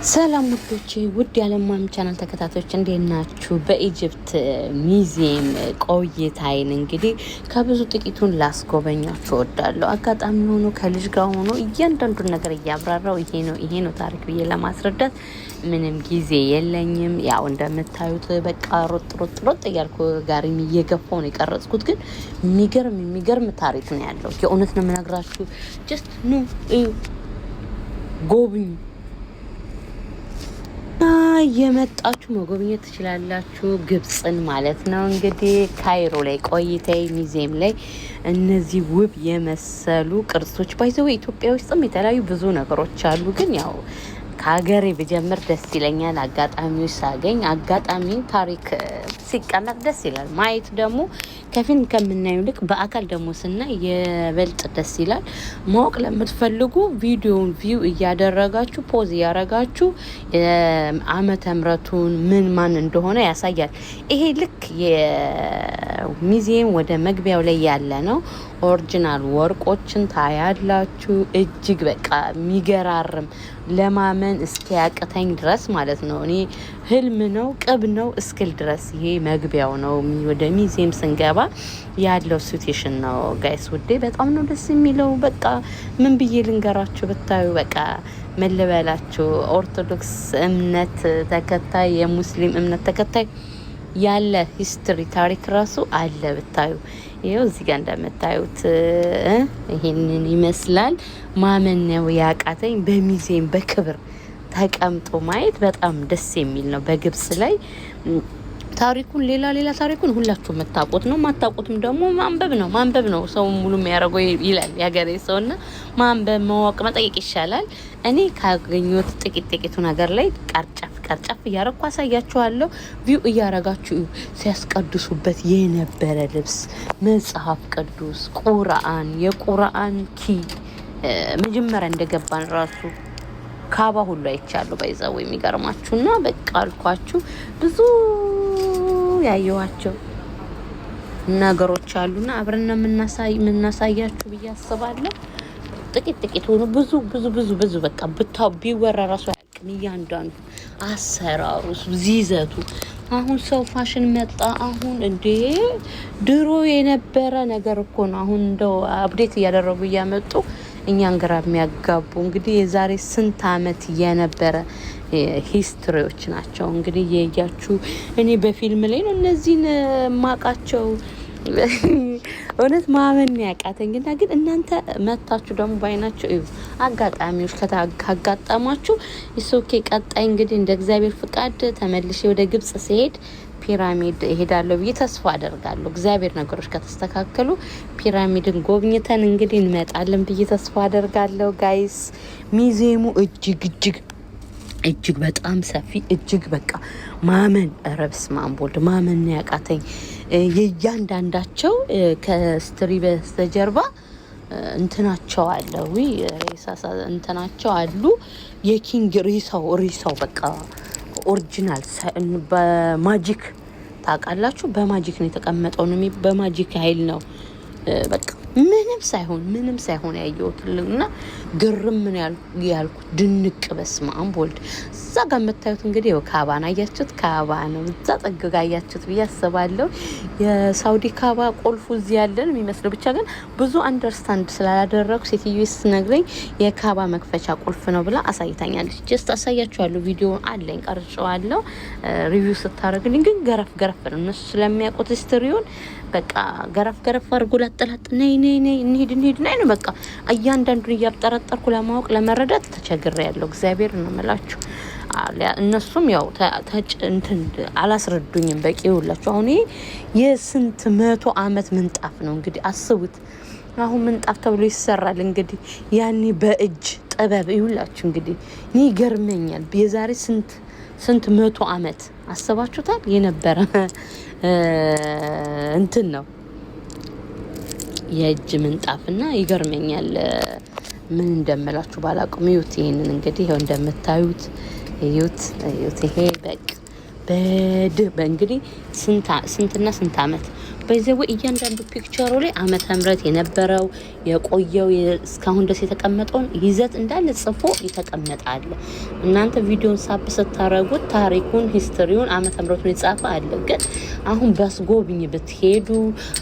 ሰላም ውዶቼ፣ ውድ የዓለማም ቻናል ተከታታዮች እንዴት ናችሁ? በ Egypt museum ቆይታዬን እንግዲህ ከብዙ ጥቂቱን ላስጎበኛችሁ እወዳለሁ። አጋጣሚ ሆኖ ከልጅ ጋር ሆኖ እያንዳንዱን ነገር እያብራራው ይሄ ነው ይሄ ነው ታሪክ ብዬ ለማስረዳት ምንም ጊዜ የለኝም። ያው እንደምታዩት በቃ ሮጥ ሮጥ ሮጥ እያልኩ ጋሪም እየገፋው ነው የቀረጽኩት። ግን የሚገርም የሚገርም ታሪክ ነው ያለው። የእውነት ነው የምነግራችሁ። Just ኑ፣ እዩ፣ ጎብኙ፣ እየመጣችሁ መጎብኘት ትችላላችሁ። ግብፅን ማለት ነው። እንግዲህ ካይሮ ላይ ቆይታዬ ሙዚየም ላይ እነዚህ ውብ የመሰሉ ቅርሶች፣ by the way ኢትዮጵያ ውስጥም የተለያዩ ብዙ ነገሮች አሉ። ግን ያው ከሀገሬ ብጀምር ደስ ይለኛል። አጋጣሚዎች ሳገኝ፣ አጋጣሚ ታሪክ ሲቀመጥ ደስ ይላል። ማየት ደግሞ ከፊልም ከምናየው ይልቅ በአካል ደግሞ ስናይ የበለጠ ደስ ይላል። ማወቅ ለምትፈልጉ ቪዲዮውን view እያደረጋችሁ፣ pause እያደረጋችሁ ዓመተ ምሕረቱን ምን ማን እንደሆነ ያሳያል። ይሄ ልክ የሚዚየም ወደ መግቢያው ላይ ያለ ነው። Original ወርቆችን ታያላችሁ። እጅግ በቃ የሚገራርም፣ ለማመን እስኪያቅተኝ ድረስ ማለት ነው። እኔ ህልም ነው ቅብ ነው እስክል ድረስ ይሄ መግቢያው ነው። ወደ ሚዚየም ስንገባ ያለው situation ነው guys ውዴ፣ በጣም ነው ደስ የሚለው። በቃ ምን ብዬ ልንገራችሁ፣ ብታዩ በቃ ምን ልበላችሁ፣ ኦርቶዶክስ እምነት ተከታይ፣ የሙስሊም እምነት ተከታይ ያለ history ታሪክ ራሱ አለ ብታዩ። ይኸው እዚህ ጋር እንደምታዩት ይሄንን ይመስላል። ማመን ነው ያቃተኝ። በሚዚየም በክብር ተቀምጦ ማየት በጣም ደስ የሚል ነው። በግብጽ ላይ ታሪኩን፣ ሌላ ሌላ ታሪኩን ሁላችሁ የምታውቁት ነው። ማታውቁትም ደግሞ ማንበብ ነው፣ ማንበብ ነው ሰው ሙሉ የሚያደርገው ይላል የሀገሬ ሰው እና ማንበብ፣ ማወቅ፣ መጠየቅ ይሻላል። እኔ ካገኘሁት ጥቂት ጥቂቱ ነገር ላይ ቀርጨፍ ቀርጨፍ እያረኩ አሳያችኋለሁ። View እያረጋችሁ ሲያስቀድሱበት የነበረ ልብስ፣ መጽሐፍ ቅዱስ፣ ቁርአን፣ የቁርአን key፣ መጀመሪያ እንደገባን ራሱ ካባ ሁሉ አይቻለሁ። By the way የሚገርማችሁና በቃ አልኳችሁ ብዙ ያየኋቸው ነገሮች አሉና አብረን የምናሳያችሁ ብዬ አስባለሁ። ጥቂት ጥቂት ሆኖ ብዙ ብዙ ብዙ ብዙ በቃ ብታው ቢወራ ራሱ አያልቅም። እያንዳንዱ አሰራሩ፣ ይዘቱ፣ አሁን ሰው ፋሽን መጣ። አሁን እንዴ ድሮ የነበረ ነገር እኮ ነው። አሁን እንደው update እያደረጉ እያመጡ እኛን ግራ የሚያጋቡ፣ እንግዲህ የዛሬ ስንት አመት የነበረ history ዎች ናቸው። እንግዲህ እያያችሁ፣ እኔ በፊልም ላይ ነው እነዚህን ማቃቸው። እውነት ማመን ያቃተኝ እና ግን እናንተ መታችሁ ደግሞ ባይናችሁ እዩ። አጋጣሚዎች ካጋጠማችሁ it's okay። ቀጣይ እንግዲህ እንደ እግዚአብሔር ፍቃድ ተመልሼ ወደ ግብጽ ስሄድ ፒራሚድ እሄዳለሁ ብዬ ተስፋ አደርጋለሁ። እግዚአብሔር ነገሮች ከተስተካከሉ ፒራሚድን ጎብኝተን እንግዲህ እንመጣለን ብዬ ተስፋ አደርጋለሁ። Guys፣ ሚዚየሙ እጅግ እጅግ እጅግ በጣም ሰፊ፣ እጅግ በቃ ማመን፣ ኧረ በስመ አብ ወልድ፣ ማመን ያቃተኝ። የእያንዳንዳቸው ከ history በስተጀርባ እንትናቸው አለ፣ ዊ ሬሳ እንትናቸው አሉ። የ king ሬሳው ሬሳው በቃ original በ magic፣ ታውቃላችሁ፣ በ magic ነው የተቀመጠው ነው፣ በ magic ኃይል ነው። በቃ ምንም ሳይሆን ምንም ሳይሆን ያየሁት እና ግርም ነው ያልኩት፣ ድንቅ። በስመ አብ ወልድ። እዛ ጋር የምታዩት እንግዲህ ካባን አያችሁት? ካባ ነው። እዛ ጥግ ጋር አያችሁት ብዬ አስባለሁ። የሳውዲ ካባ ቁልፉ እዚህ ያለ ነው የሚመስለው። ብቻ ግን ብዙ understand ስላላደረኩ ሴትዮ ስትነግረኝ የካባ መክፈቻ ቁልፍ ነው ብላ አሳይታኛለች። Just አሳያችኋለሁ። ቪዲዮ አለኝ፣ ቀርጬዋለሁ። Review ስታደርግልኝ ግን ገረፍ ገረፍ ነው፣ እነሱ ስለሚያውቁት history ውን በቃ ገረፍ ገረፍ አድርጎ ላጠላጥ ነይ ነይ ነይ እንሂድ እንሂድ ነይ ነው። በቃ እያንዳንዱን እያብጠረጠርኩ ለማወቅ ለመረዳት ተቸግሬ ያለው፣ እግዚአብሔር ነው የምላችሁ። እነሱም ያው እንትን አላስረዱኝም በቂ ሁላችሁ። አሁን ይሄ የስንት መቶ አመት ምንጣፍ ነው እንግዲህ አስቡት። አሁን ምንጣፍ ተብሎ ይሰራል እንግዲህ፣ ያኔ በእጅ ጥበብ ይሁላችሁ እንግዲህ ይገርመኛል። የዛሬ ስንት ስንት መቶ አመት አስባችሁታል የነበረ እንትን ነው የእጅ ምንጣፍና ይገርመኛል። ምን እንደምላችሁ ባላቅም እዩት። ይሄንን እንግዲህ ይኸው እንደምታዩት እዩት፣ እዩት። ይሄ በቃ በእንግዲህ ስንትና ስንት አመት በዚያው እያንዳንዱ picture ኡ ላይ ዓመተ ምህረት የነበረው የቆየው እስካሁን ድረስ የተቀመጠውን ይዘት እንዳለ ጽፎ የተቀመጠ አለ። እናንተ ቪዲዮን ሳብ ስታረጉት ታሪኩን፣ history ውን፣ ዓመተ ምህረቱን የጻፈ አለ። ግን አሁን በስጎብኝ ብትሄዱ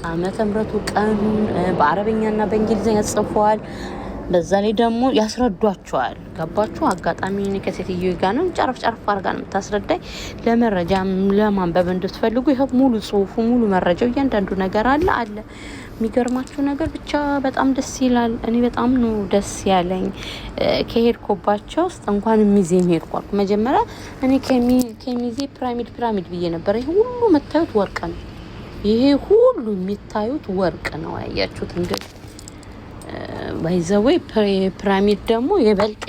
ዓመተ ምህረቱ ቀኑን በአረበኛና በእንግሊዝኛ ጽፏል። በዛ ላይ ደግሞ ያስረዷቸዋል። ገባችሁ? አጋጣሚ እኔ ከሴትዮ ጋር ነው ጨረፍ ጨረፍ አድርጋ ነው የምታስረዳኝ። ለመረጃ ለማንበብ እንድትፈልጉ ይኸው ሙሉ ጽሁፉ ሙሉ መረጃው እያንዳንዱ ነገር አለ አለ። የሚገርማችሁ ነገር ብቻ በጣም ደስ ይላል። እኔ በጣም ነው ደስ ያለኝ ከሄድኩባቸው ውስጥ እንኳን ሚዜም ሄድኩ አልኩ። መጀመሪያ እኔ ከሚዜ ፒራሚድ ፒራሚድ ብዬ ነበረ። ይሄ ሁሉ የምታዩት ወርቅ ነው። ይሄ ሁሉ የሚታዩት ወርቅ ነው። አያችሁት እንግዲህ by the way ፒራሚድ ደግሞ የበልጥ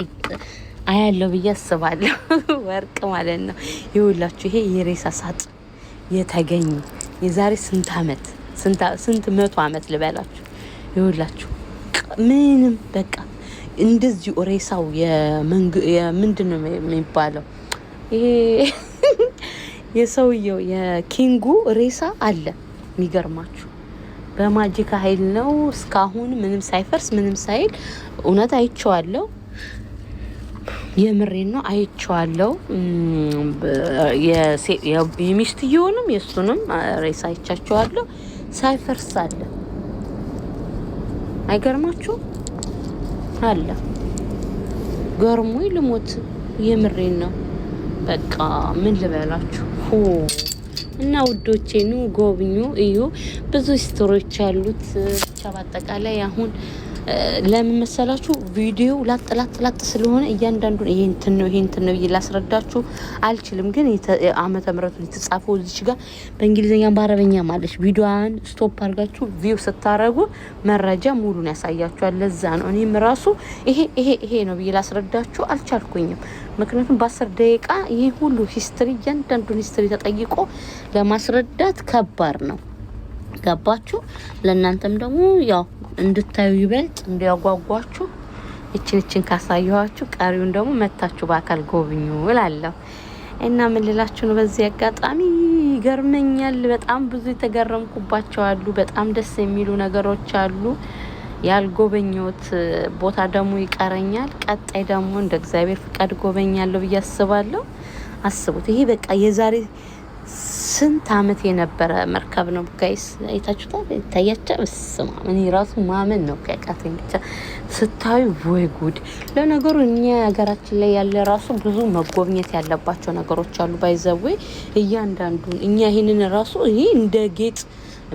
አያለው ብዬ አስባለሁ። ወርቅ ማለት ነው። ይኸውላችሁ ይሄ የሬሳ ሳጥን የተገኘ የዛሬ ስንት አመት ስንት መቶ አመት ልበላችሁ። ይኸውላችሁ ምንም በቃ እንደዚሁ ሬሳው የምንድን ነው የሚባለው ይሄ የሰውየው የ king ኡ ሬሳ አለ። የሚገርማችሁ በ magic ኃይል ነው እስካሁን ምንም ሳይፈርስ ምንም ሳይል እውነት አይቼዋለሁ። የምሬን ነው አይቼዋለሁ። የሚስትየውንም የእሱንም ሬሳ አይቻቸዋለሁ። ሳይፈርስ አለ። አይገርማችሁ አለ። ገርሞኝ ልሞት። የምሬን ነው። በቃ ምን ልበላችሁ እና ውዶቼ ኑ ጎብኙ፣ እዩ። ብዙ story ዎች ያሉት ብቻ በአጠቃላይ አሁን ለምን መሰላችሁ ቪዲዮ ላጥ ላጥ ላጥ ስለሆነ እያንዳንዱን ይሄ እንትን ነው ይሄ እንትን ነው ብዬ ላስረዳችሁ አልችልም። ግን ዓመተ ምሕረቱን የተጻፈው እዚች ጋር በእንግሊዝኛ በአረበኛ ማለች ቪዲዮዋን stop አድርጋችሁ view ስታረጉ መረጃ ሙሉን ያሳያችኋል። ለዛ ነው እኔም ራሱ ይሄ ይሄ ይሄ ነው ብዬ ላስረዳችሁ አልቻልኩኝም። ምክንያቱም በ10 ደቂቃ ይህ ሁሉ history እያንዳንዱን history ተጠይቆ ለማስረዳት ከባድ ነው። ገባችሁ? ለእናንተም ደግሞ ያው እንድታዩ ይበልጥ እንዲያጓጓችሁ ይችን ይችን ካሳየኋችሁ ቀሪውን ደግሞ መታችሁ በአካል ጎብኙ እላለሁ። እና ምን ልላችሁ ነው በዚህ አጋጣሚ ይገርመኛል። በጣም ብዙ የተገረምኩባቸው አሉ። በጣም ደስ የሚሉ ነገሮች አሉ። ያልጎበኘሁት ቦታ ደግሞ ይቀረኛል። ቀጣይ ደግሞ እንደ እግዚአብሔር ፍቃድ ጎበኛለሁ ብዬ አስባለሁ። አስቡት፣ ይሄ በቃ የዛሬ ስንት አመት የነበረ መርከብ ነው guys፣ አይታችሁታል? ይታያችኋል። በስመ አብ እኔ ራሱ ማመን ነው ያቃተኝ። ብቻ ስታዩ ወይ ጉድ! ለነገሩ እኛ ሀገራችን ላይ ያለ ራሱ ብዙ መጎብኘት ያለባቸው ነገሮች አሉ። by the way እያንዳንዱን እኛ ይህንን ራሱ ይሄ እንደ ጌጥ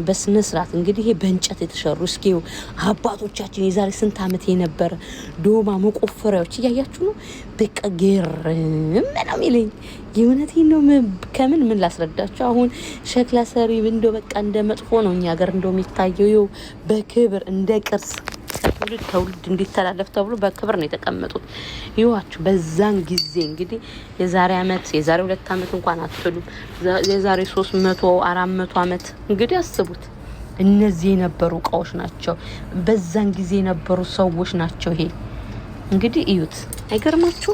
በስነ ስርዓት እንግዲህ ይሄ በእንጨት የተሰሩ እስኪ አባቶቻችን የዛሬ ስንት አመት የነበረ ዶማ መቆፈሪያዎች እያያችሁ ነው። በቃ ግርም ነው የሚለኝ። የእውነቴን ነው። ከምን ምን ላስረዳችሁ? አሁን ሸክላ ሰሪ እንደው በቃ እንደ መጥፎ ነው እኛ ሀገር እንደው የሚታየው። ይኸው በክብር እንደ ቅርስ ከትውልድ ትውልድ እንዲተላለፍ ተብሎ በክብር ነው የተቀመጡት። ይዋችሁ በዛን ጊዜ እንግዲህ የዛሬ አመት የዛሬ 2 አመት እንኳን አትሉም፣ የዛሬ 300 400 አመት እንግዲህ አስቡት። እነዚህ የነበሩ እቃዎች ናቸው። በዛን ጊዜ የነበሩ ሰዎች ናቸው። ይሄ እንግዲህ እዩት፣ አይገርማችሁ?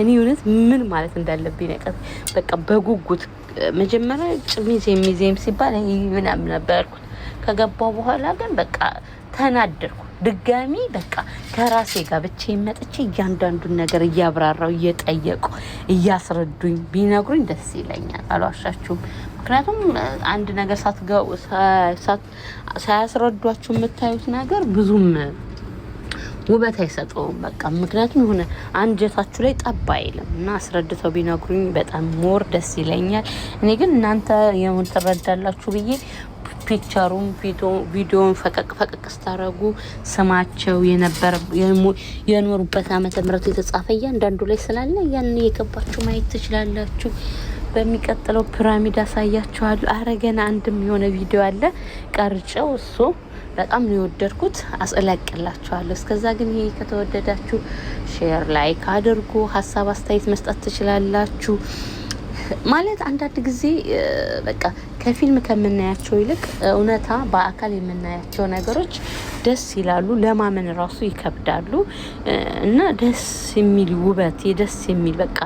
እኔ እውነት ምን ማለት እንዳለብኝ ነገር በቃ በጉጉት መጀመሪያ ሚዜም ሚዜም ሲባል ምናምን ነበርኩት። ከገባው በኋላ ግን በቃ ተናደርኩ። ድጋሚ በቃ ከራሴ ጋር ብቻዬን መጥቼ እያንዳንዱን ነገር እያብራራው እየጠየቁ እያስረዱኝ ቢነግሩኝ ደስ ይለኛል። አልዋሻችሁም። ምክንያቱም አንድ ነገር ሳያስረዷችሁ የምታዩት ነገር ብዙም ውበት አይሰጠውም። በቃ ምክንያቱም የሆነ አንጀታችሁ ላይ ጠብ አይልም እና አስረድተው ቢነግሩኝ በጣም more ደስ ይለኛል። እኔ ግን እናንተ የምን ትረዳላችሁ ብዬ picture ኡም ቪዲዮን ፈቀቅ ፈቀቅ ስታረጉ ስማቸው የነበረ የኖሩበት ዓመተ ምህረቱ የተጻፈ እያንዳንዱ ላይ ስላለ ያን እየገባችሁ ማየት ትችላላችሁ። በሚቀጥለው ፒራሚድ አሳያችኋለሁ። አረ ገና አንድም የሆነ ቪዲዮ አለ ቀርጨው እሱ በጣም ነው የወደድኩት። አስእለቅላችኋለሁ። እስከዛ ግን ይሄ ከተወደዳችሁ share፣ like አድርጉ። ሀሳብ አስተያየት መስጠት ትችላላችሁ። ማለት አንዳንድ ጊዜ በቃ ከፊልም ከምናያቸው ይልቅ እውነታ በአካል የምናያቸው ነገሮች ደስ ይላሉ፣ ለማመን ራሱ ይከብዳሉ። እና ደስ የሚል ውበት የደስ የሚል በቃ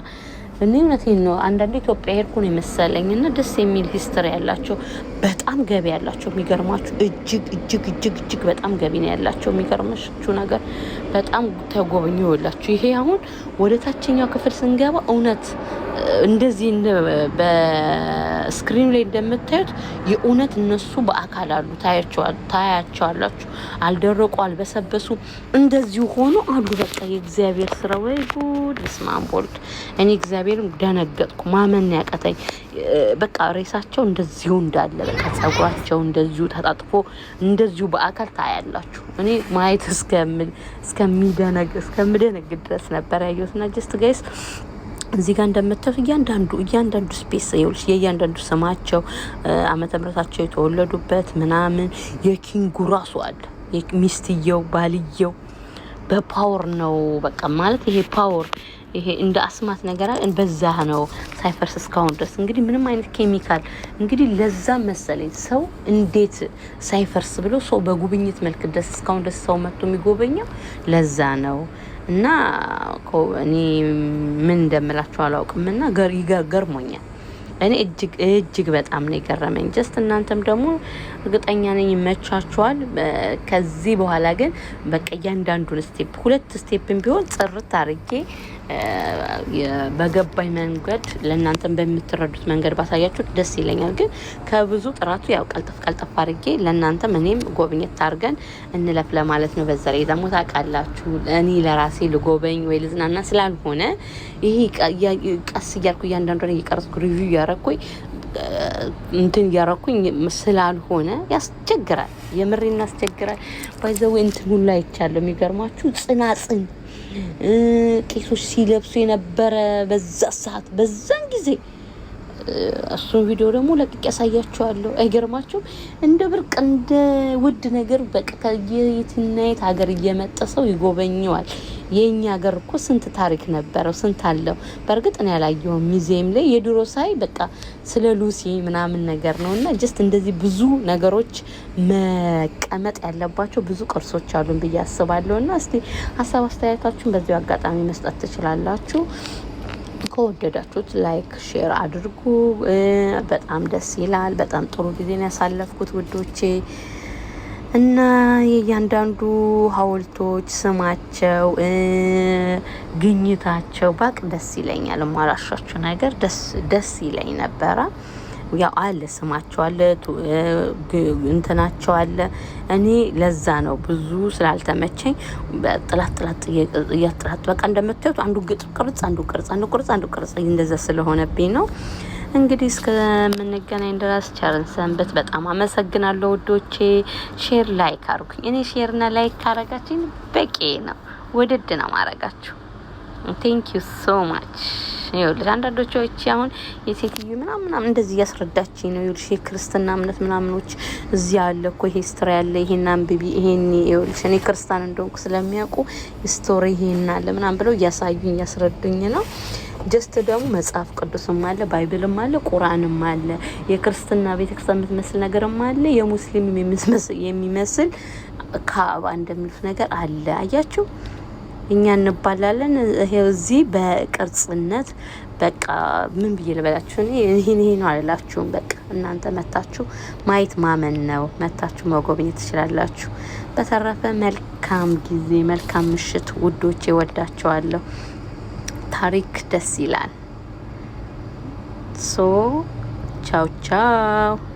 እኔ እውነቴን ነው። አንዳንድ ኢትዮጵያ ሄድኩ ነው የመሰለኝ እና ደስ የሚል history ያላቸው፣ በጣም ገቢ ያላቸው፣ የሚገርማችሁ እጅግ እጅግ እጅግ እጅግ በጣም ገቢ ነው ያላቸው። የሚገርማችሁ ነገር በጣም ተጎብኝ ይወላችሁ። ይሄ አሁን ወደ ታችኛው ክፍል ስንገባ እውነት እንደዚህ በ screen ኑ ላይ እንደምታዩት የእውነት እነሱ በአካል አሉ፣ ታያቸዋላችሁ። አልደረቁ፣ አልበሰበሱ፣ እንደዚሁ ሆኖ አሉ። በቃ የእግዚአብሔር ስራ፣ ወይ ጉድ! በስመ አብ ወልድ። እኔ እግዚአብሔርም ደነገጥኩ፣ ማመን ያቀተኝ። በቃ ሬሳቸው እንደዚሁ እንዳለ፣ በቃ ጸጉራቸው እንደዚሁ ተጣጥፎ እንደዚሁ በአካል ታያላችሁ። እኔ ማየት እስከምደነግጥ ድረስ ነበር ያየሁትና just guys፣ እዚህ ጋር እንደምታዩት እያንዳንዱ space ይኸውልሽ፣ የእያንዳንዱ ስማቸው፣ ዓመተ ምሕረታቸው፣ የተወለዱበት ምናምን፣ የ king ኡ ራሱ አለ። ሚስትየው፣ ባልየው በ power ነው። በቃ ማለት ይሄ power፣ ይሄ እንደ አስማት ነገር በዛ ነው ሳይፈርስ እስካሁን ድረስ። እንግዲህ ምንም አይነት ኬሚካል፣ እንግዲህ ለዛ መሰለኝ ሰው እንዴት ሳይፈርስ ብሎ ሰው በጉብኝት መልክ ድረስ እስካሁን ድረስ ሰው መጥቶ የሚጎበኘው ለዛ ነው። እና እኔ ምን እንደምላችሁ አላውቅም። እና ገርሞኛል። እኔ እጅግ እጅግ በጣም ነው የገረመኝ። Just እናንተም ደግሞ እርግጠኛ ነኝ ይመቻችኋል። ከዚህ በኋላ ግን በቃ እያንዳንዱን step፣ ሁለት step ን ቢሆን ጥርት አድርጌ በገባኝ መንገድ ለእናንተም በምትረዱት መንገድ ባሳያችሁ ደስ ይለኛል። ግን ከብዙ ጥራቱ ያው ቀልጠፍ ቀልጠፍ አድርጌ ለእናንተም እኔም ጎብኘት አድርገን እንለፍ ለማለት ነው። በዛ ላይ ደግሞ ታውቃላችሁ እኔ ለራሴ ልጎበኝ ወይ ልዝናና ስላልሆነ ይሄ ቀስ እያልኩ እያንዳንዷን እየቀረጽኩ review እያረኩኝ እንትን እያረኩኝ ስላልሆነ ያስቸግራል። የምሬን ያስቸግራል። By the way እንትን ሁሉ አይቻለሁ። የሚገርማችሁ ጽናጽን ቄሶች ሲለብሱ የነበረ በዛ ሰዓት፣ በዛን ጊዜ፣ እሱን ቪዲዮ ደግሞ ለቅቄ ያሳያችኋለሁ። አይገርማችሁም? እንደ ብርቅ፣ እንደ ውድ ነገር በቃ ከየትና የት ሀገር እየመጣ ሰው ይጎበኘዋል። የእኛ ሀገር እኮ ስንት ታሪክ ነበረው፣ ስንት አለው። በእርግጥ እኔ ያላየሁም፣ ሚዚየም ላይ የድሮ ሳይ በቃ ስለ ሉሲ ምናምን ነገር ነው። እና just እንደዚህ ብዙ ነገሮች መቀመጥ ያለባቸው ብዙ ቅርሶች አሉን ብዬ አስባለሁ። እና እስቲ ሀሳብ አስተያየታችሁን በዚሁ አጋጣሚ መስጠት ትችላላችሁ። ከወደዳችሁት like፣ share አድርጉ። በጣም ደስ ይላል። በጣም ጥሩ ጊዜን ያሳለፍኩት ውዶቼ፣ እና የእያንዳንዱ ሐውልቶች ስማቸው፣ ግኝታቸው ባቅ ደስ ይለኛል። ማላሻችሁ ነገር ደስ ደስ ይለኝ ነበረ። ያው አለ፣ ስማቸው አለ፣ እንትናቸው አለ። እኔ ለዛ ነው ብዙ ስላልተመቸኝ ጥላት ጥላት እያጥላት በቃ እንደምታዩት አንዱ ቅርጽ፣ አንዱ ቅርጽ፣ አንዱ ቅርጽ፣ አንዱ ቅርጽ እንደዛ ስለሆነብኝ ነው። እንግዲህ እስከምንገናኝ ድረስ ቸር እንሰንብት። በጣም አመሰግናለሁ ውዶቼ። Share፣ like አድርጉኝ። እኔ share ና like ካረጋችኝ በቂ ነው። ውድድ ነው ማረጋችሁ። Thank you so much። ይኸውልሽ አንዳንዶቹ እቺ አሁን የሴትዮ ምናምን ምናምን እንደዚህ እያስረዳችኝ ነው። ይኸውልሽ የክርስትና እምነት ምናምኖች እዚህ አለ እኮ፣ ይሄ story ያለ፣ ይሄን አንብቢ፣ ይሄን፣ ይኸውልሽ እኔ ክርስቲያን እንደሆንኩ ስለሚያውቁ story ይሄን አለ ምናምን ብለው እያሳዩኝ እያስረዱኝ ነው። Just ደግሞ መጽሐፍ ቅዱስም አለ፣ Bible ም አለ፣ ቁርአንም አለ፣ የክርስትና ቤተክርስቲያን የምትመስል ነገርም አለ፣ የሙስሊም የሚመስል ካዕባ እንደሚሉት ነገር አለ። አያችሁ፣ እኛ እንባላለን። ይሄው እዚህ በቅርጽነት በቃ ምን ብዬ ልበላችሁ? እኔ ይሄን ይሄ ነው አልላችሁም። በቃ እናንተ መታችሁ ማየት ማመን ነው። መታችሁ መጎብኘት ትችላላችሁ። በተረፈ መልካም ጊዜ፣ መልካም ምሽት ውዶቼ፣ ወዳችኋለሁ። ታሪክ ደስ ይላል። So ቻው ቻው።